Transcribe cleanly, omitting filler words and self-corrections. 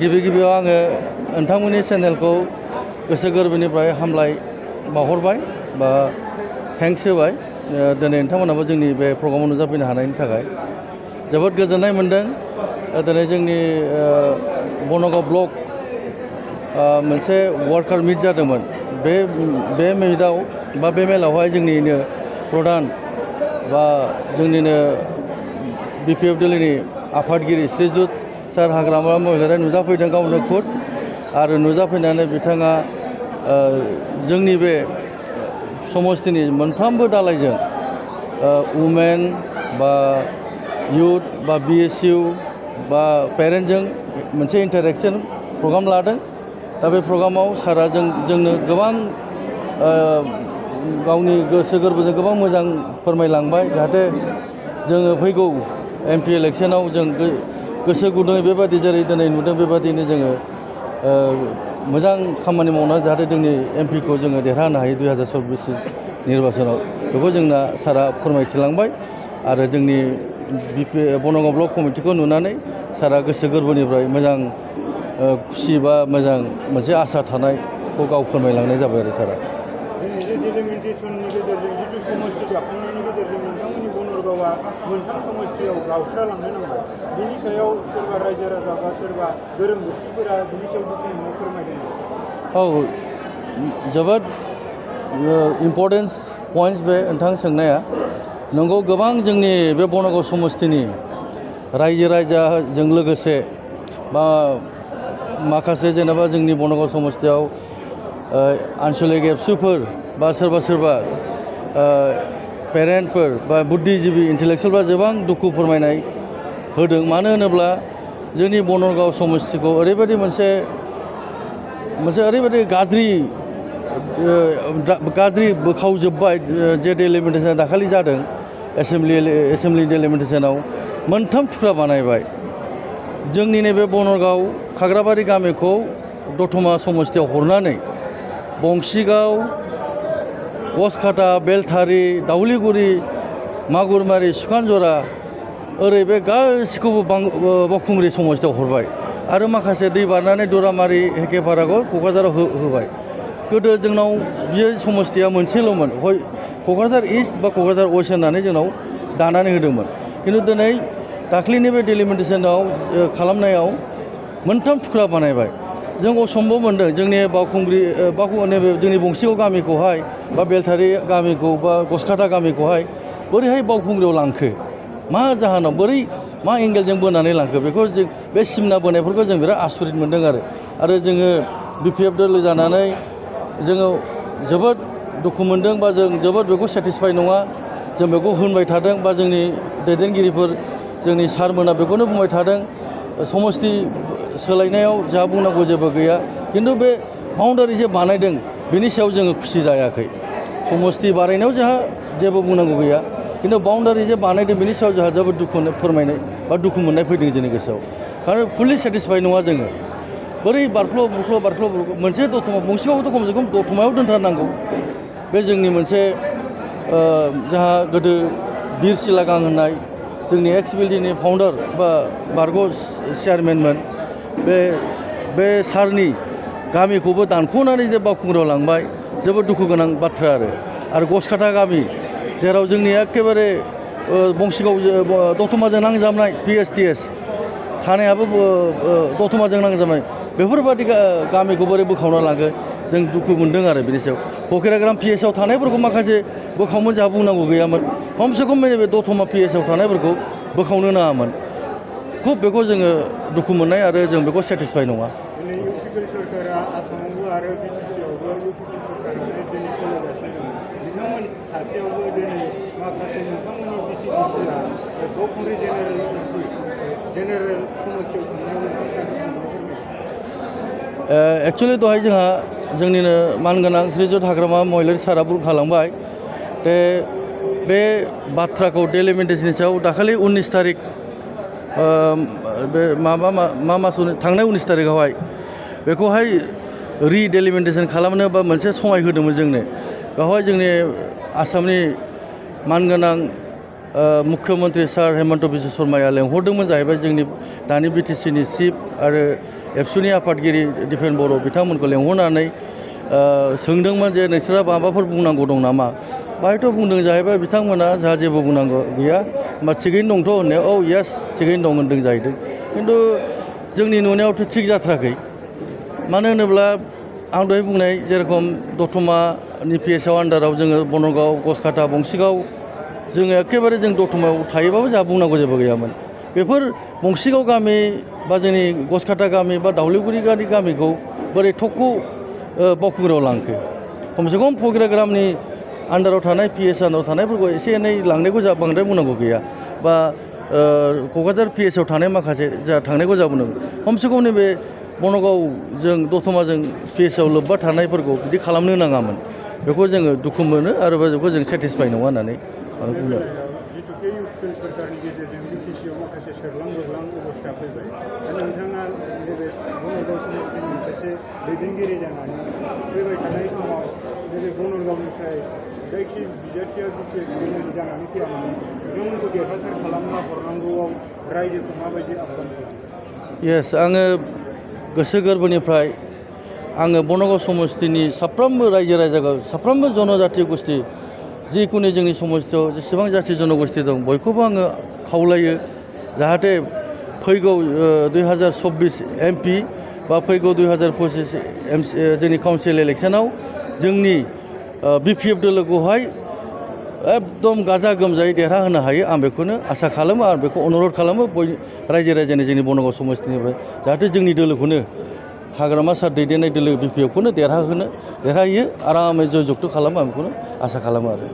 गिबियाव आङो नोंथांमोननि चेनेलखौ गोसो गोरबोनिफ्राय हामलाय बावहरबाय बा थेंक्स होबाय। दिनै नोंथांमोनाबो जोंनि बे प्रग्रामाव नुजाफैनो हानायनि थाखाय जोबोद गोजोननाय मोनदों। दिनै जोंनि बनगाव ब्लक मोनसे वार्कार मिट जादोंमोन। बे मिटआव बा बे मेलावहाय जोंनिनो प्रधान बा जोंनिनो BPF दिल्लीनि आफादगिरि श्रीजुत सार हाग्रामा महिलारि नुजाफैदों गावनो खुद, आरो नुजाफैनानै बिथाङा जोंनि बे समस्तिनि मोनफ्रोमबो दालाइजों वुमेन बा इउथ बा BSU बा पेरेन्टजों मोनसे इन्टारेक्सन प्रग्राम लादों। दा बे प्रग्रामाव सारा जोंनो गोबां गावनि गोसो गोरबोजों गोबां मोजां फोरमायलांबाय, जाहाथे जोङो फैगौ MP इलेक्सनाव जों गोसो गुदुङै बेबादि जेरै दिनै नुदों बेबादिनो जोङो मोजां खामानि मावनानै जाहाथे जोंनि MP खौ जोङो देरहानो हायो 2024 निर्बाचनाव। बेखौ जोंना सारा फोरमायथिलांबाय, आरो जोंनि बनगाव ब्लक कमिटिखौ नुनानै सारा गोसो गोरबोनिफ्राय मोजां खुसि बा मोजां मोनसे आसा थानायखौ गाव फोरमायलांनाय जाबाय आरो सारा। डिलिमिटेसननि गेजेरजों जिथु समष्टि दाफुंनायनि गेजेरजों नोंथांमोननि बनगावआ मोनथाम समष्टियाव गावस्रालांनो नांबाय। बिनि सायाव सोरबा रायजो राजा बा सोरबा गोरों गोख्रैफोरा बिनि सायाव दुखु मोननो फोरमायदों। औ, जोबोद इम्पर्टेन्स पइन्टस बे नोंथां सोंनाया। नंगौ, गोबां जोंनि बे बनगाव समष्टिनि रायजो राजाजों लोगोसे बा माखासे जेनेबा जोंनि बनगाव समष्टियाव आन्चलिक एबसुफोर बा सोरबा पेरेन्टफोर बा बुद्धिजीबि इन्टेलेक्सुयेलफ्रा गोबां दुखु फोरमायनाय होदों। मानो होनोब्ला जोंनि बनगाव समष्टिखौ ओरैबायदि मोनसे ओरैबायदि गाज्रि बोखावजोब्बाय, जे डेलिमिटेसना दाखालि जादों एसेम्बलि डेलिमिटेसनाव मोनथाम थुख्रा बानायबाय। जोंनि नैबे बनगाव खाग्राबारि गामिखौ दतमा समष्टियाव हरनानै बंसिगाव, गसकाटा, बेलथारि, दाउलिगुरि, मागुरमारि, सुखानजरा ओरै बे गासिखौबो बावखुंग्रि समष्टियाव हरबाय, आरो माखासे दै बारनानै दुरामारि हेकेपाराखौ क'क्राझाराव होबाय। गोदो जोंनाव बियो समष्टिया मोनसेल'मोन, हय क'क्राझार इस्ट बा क'क्राझार वेस्ट होननानै जोंनाव दानानै होदोंमोन। खिन्थु दिनै दाख्लैनि बे डेलिमिटेसनाव खालामनायाव मोनथाम थुख्रा बानायबाय। जों असम्भब मोनदों जोंनि नैबे जोंनि बंसिगाव गामिखौहाय बा बेलथारि गामिखौ बा गसकाटा गामिखौहाय बोरैहाय बावखुंग्रियाव लांखो, मा जाहोनाव, बोरै मा एंगेलजों बोनानै लांखो, बेखौ जों बे सिमना बोनायफोरखौ जों बिराद आसरित मोनदों। आरो जोङो BPF दोलो जानानै जोङो जोबोद दुखु मोनदों, बा जों जोबोद बेखौ सेटिसफाइ नङा। जों बेखौ होनबाय थादों, बा जोंनि दैदेनगिरिफोर जोंनि सारमोना बेखौनो बुंबाय थादों, समष्टि सोलायनायाव जोंहा बुंनांगौ जेबो गैया। खिन्थु बे बाउन्डारि जे बानायदों बेनि सायाव जोङो खुसि जायाखै। समष्टि बानायनायाव जोंहा जेबो बुंनांगौ गैया, खिन्थु बाउन्डारि जे बानायदों बेनि सायाव जोंहा जोबोद फोरमायनाय बा दुखु मोननाय फैदों जोंनि गोसोआव। खारन फुलि सेटिसफाइ नङा जोङो। बोरै बारख्ल' मोनसे दतमा बंसिगावथ' खमसे खम दतमायाव दोनथारनांगौ। बे जोंनि मोनसे जोंहा गोदो बिर सिलागां होननाय जोंनि XBLD फाउन्डार बा बारग' चेयारमेनमोन, बे सारनि गामिखौबो दानख'नानै जे बावखुंग्रियाव लांबाय, जोबोद दुखु गोनां बाथ्रा। आरो गसकाटा गामि, जेराव जोंनि एखेबारे बंसिगाव दतमाजों नांजाबनाय PSTS थानायाबो दतमाजों नांजाबनाय, बेफोरबादि गामिखौ बोरै बोखावना लांगो, जों दुखु मोनदों आरो बिनि सायाव। फकिराग्राम PS आव थानायफोरखौ माखासे बोखावमोन, जोंहा बुंनांगौ गैयामोन। खमसे खम बे दतमा PS आव थानायफोरखौ बोखावनो नाङामोन। खुब बेखौ जोङो दुखु मोननाय, आरो जों बेखौ सेटिसफाइ नङा। सरकारा आसामावबो आरो BTC-आवबो सरकारा दिनै सोलिगासिनो दङ। बिथांमोन थासेयावबो दिनै माखासे नोंथांमोननि BCDC-आ बावखुंग्रि जेनेरेल समष्टियाव थांनायाव एक्सुवेलि दहाय जोंहा जोंनिनो मानगोनां श्रीजुत हाग्रामा महिलारि सारा बुंखालांबाय, बे बाथ्राखौ डेलिमिटेसननि सायाव दाखालि 19 तारिख बे मा मास थांनाय 19 तारिखआवहाय बेखौहाय रिडेलिमिटेसन खालामनो बा मोनसे समाय होदोंमोन जोंनो। बेवहाय जोंनि आसामनि मानगोनां मुख्यमन्त्री सार हेमन्त बिश्व शर्माया लेंहरदोंमोन जाहैबाय जोंनि दानि बिटिसिनि चिफ आरो एबसुनि आफादगिरि दिपेन बर' बिथांमोनखौ लेंहरनानै सोंदोंमोन जे नोंसोरा माबाफोर बुंनांगौ दं नामा बाहायथ' बुंदों जाहैबाय बिथांमोना जोंहा जेबो बुंनांगौ गैया होमबा थिगैनो दंथ' होननायाव औ येस थिगैनो दं होनदों जाहैदों खिन्थु जोंनि नुनायावथ' थिग जाथाराखै मानो होनोब्ला आं दहाय बुंनाय जेरखम दतमानि पिएसआव आन्डाराव जोङो बनरगाव गसकाटा बंसिगाव जोङो एखेबारे जों दतमायाव थायोबाबो जोंहा बुंनांगौ जेबो गैयामोन बेफोर बंसिगाव गामि बा जोंनि गसकाटा गामि बा दावलिगुरि गामिखौ बोरै थकखौ बावखुंग्रियाव लांखो खमसे खम फग्राग्रामनि आन्डाराव थानाय पिएस आन्डाराव थानायफोरखौ एसे एनै लांनायखौ जोंहा बांद्राय बुंनांगौ गैया बा क'क्राझार पिएसआव थानाय माखासे जोंहा थांनायखौ जोंहा बुंनांगौ खमसे खम नैबे बनगावजों दतमाजों पिएसआव लोब्बा थानायफोरखौ बिदि खालामनो नाङामोन बेखौ जोङो दुखु मोनो आरो बेखौ जों सेटिसफाइ नङा होननानै आं बुंनो जिथुके इउपिएल सरकारनि गेजेरजों बिटिसिआव माखासे सोरलां बोरलां अबस्था फैबाय दा नोंथाङा नैबे बनरगाव समस्टिनि सासे दैदेनगिरि जानानै फैबाय थानाय समाव नैबे बनरगावनिफ्राय जायखि बिजाथिया जिथु जानानै फैया मानो बिथांमोनखौ देरहासार खालामना हरनांगौआव रायजोखौ माबायदि आह्वान खालामो येस आङो गोसो गोरबोनिफ्राय आङो बनरगाव समस्टिनि साफ्रोमबो रायजो राजाखौ साफ्रोमबो जनजाति गोष्ठी जिखुनु जोंनि समस्टियाव जेसेबां जाथि जनगोष्ठी दं बयखौबो आङो खावलायो जाहाथे फैगौ 2024 एमपि बा फैगौ 2025 जोंनि काउन्सिल इलेक्सनाव जोंनि बिपिएफ दोलोखौहाय एकदम गाजा गोमजायै देरहाहोनो हायो आं बेखौनो आसा खालामो आरो बेखौ अनुरद खालामो रायजो राजानि जोंनि बनरगाव समस्टिनिफ्राय जाहाथे जोंनि दोलोखौनो हाग्रामा सार दैदेननाय दोलो बिपिएफखौनो देरहाहोयो आरामै जयजुक्त खालामो आं बेखौनो आसा खालामो आरो